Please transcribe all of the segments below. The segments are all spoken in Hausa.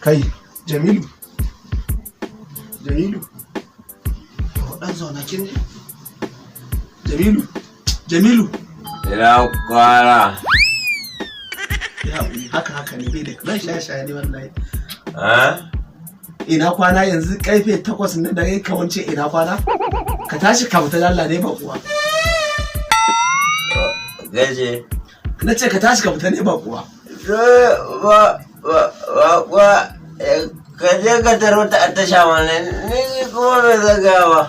Kai, Jamilu. Jamilu. To dan zauna kin ji? Jamilu. Jamilu. Ina kwana. Ya haƙuri, haka haka ne bai da ran shaye shaye ne wallahi. Ha? Ina kwana? Yanzu karfe 8 na dare ka wance ina kwana? Ka tashi ka fita lalla ne ba kuwa. Gaje. Na ce ka tashi ka fita ne ba kuwa. Ba ba ba ba, ka je ka taro ta a tasha mana, ni kuma bai zaga ba.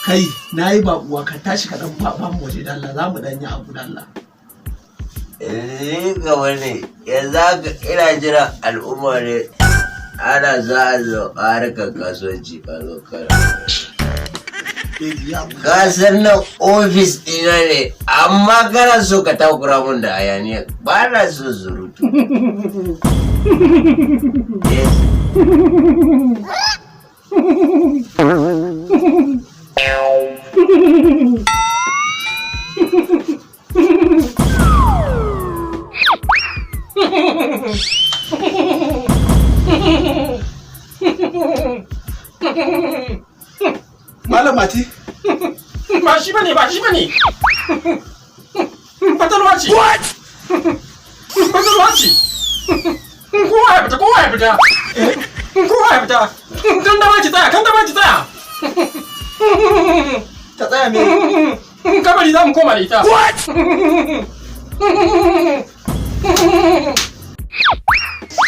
Kai, na yi baƙuwa, ka tashi ka dan ba mu waje dalla, za mu dan yi abu dalla. Ni ga wani yanzu haka ina jira al'umma ne, ana za a zo harkar kasuwanci ka zo kana. Baby, ya haƙuri. Ka san nan ofis ɗina ne, amma kana so ka takura mun da hayaniya, ba na so surutu. Yes. Malam Mati. Ba shi bane, ba shi bane. Fatalwa ce. Fatalwa ce. Kowa ya fita, kowa ya fita. Kowa ya fita. Kan da ki tsaya, kan da ki tsaya. Ta tsaya me? Kabari za mu koma da ita.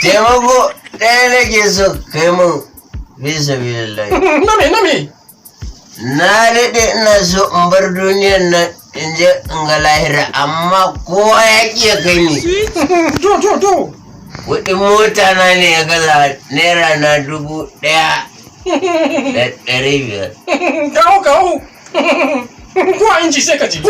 Taimako ɗaya nake so kai mun, fi sabilillahi. Na me, na me? Na daɗe ina so in bar duniyar nan in je in ga lahira, amma kowa ya ƙi ya kai ni. To, to, to. Kuɗin mota na ne ya gaza naira na 1500. Kawo, kawo. Ko a inji sai ka ji.